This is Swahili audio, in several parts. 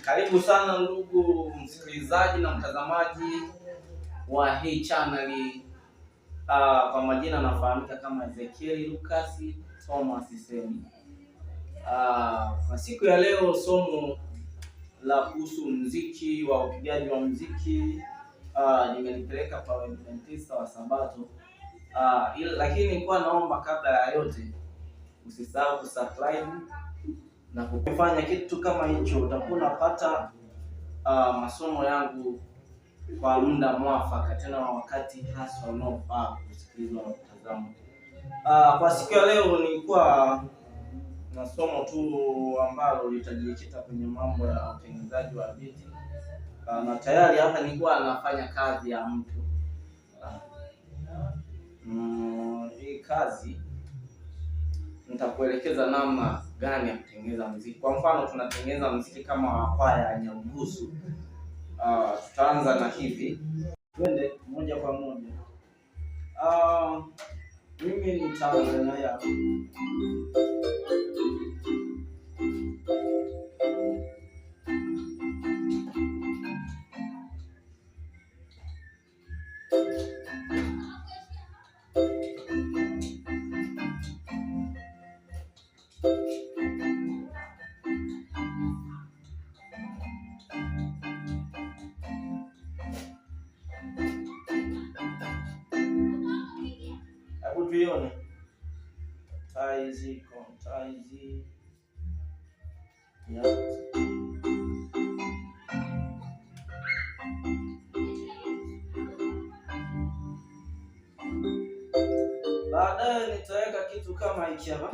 Karibu sana ndugu msikilizaji na mtazamaji wa hii channel. Kwa majina nafahamika kama Ezekiel Lucas Thomas Semi. Kwa siku ya leo somo la kuhusu mziki wa upigaji wa mziki nimelipeleka kwa Waadventista wa Sabato. Lakini nilikuwa naomba kabla ya yote usisahau kusubscribe na kufanya kitu kama hicho, utakuwa unapata masomo yangu kwa muda mwafaka, tena wakati haswa unaofaa kusikilizwa na kutazama. Kwa siku ya leo nilikuwa na somo tu ambalo litajikita kwenye mambo ya utengenezaji wa biti, na tayari hapa nilikuwa nafanya kazi ya mtu. Hii kazi nitakuelekeza namna gani ya kutengeneza muziki. Kwa mfano tunatengeneza muziki kama kwaya ya Nyarugusu. Tutaanza na hivi, twende moja kwa moja. Mimi nitaanza na ya hebu tuione taizi kontaizi ya baadaye nitaweka kitu kama hiki hapa.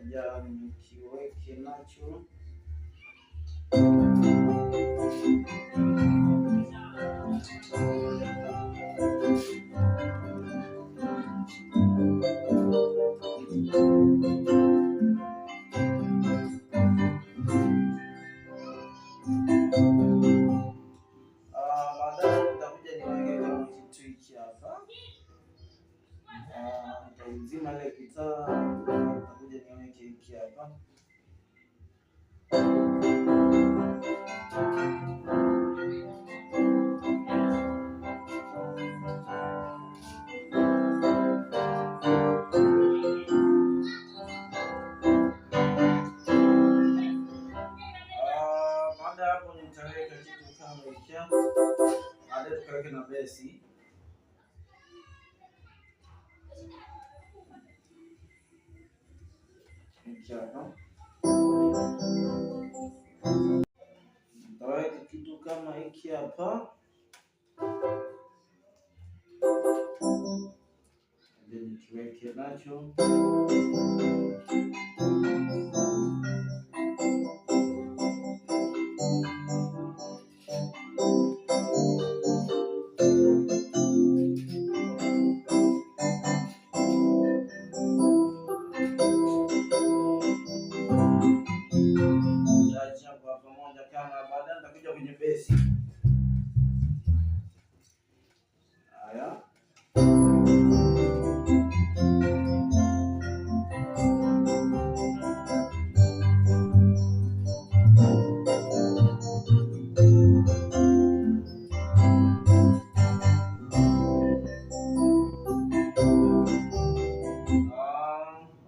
Ngoja nikiweke nacho. Baadaye nitakuja niweke kama kitu hiki hapa. Nitaizima ile gitaa, nitakuja niweke hiki hapa. Baada ya hapo nitaweka kitu kama hiki hapa. Baadaye tukaweke na besi. Hiki hapa. Nitaweka kitu kama hiki hapa. Nikiweke nacho. Nitaacha kwa pamoja kama baadaye nitakuja kwenye besi. Haya.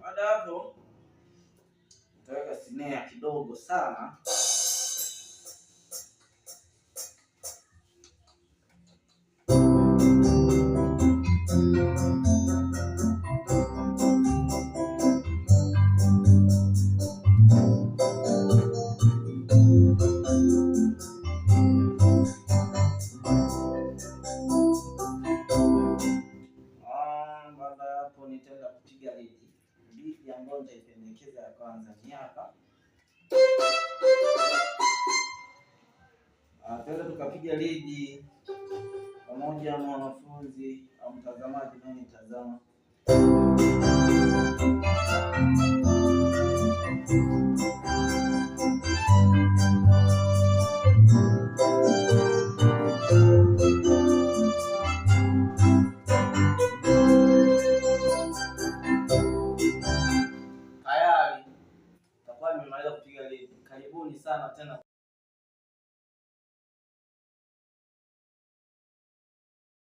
Baada ya hapo nitaweka snare kidogo sana. Baada ya hapo nitaenda kupiga lead. Lead ambayo nitaipendekeza ya kwanza ni hapa. Tuenda tukapiga lead pamoja na mwanafunzi au mtazamaji nayenitazama. Tayari. Nimemaliza kupiga lead. Karibuni sana tena.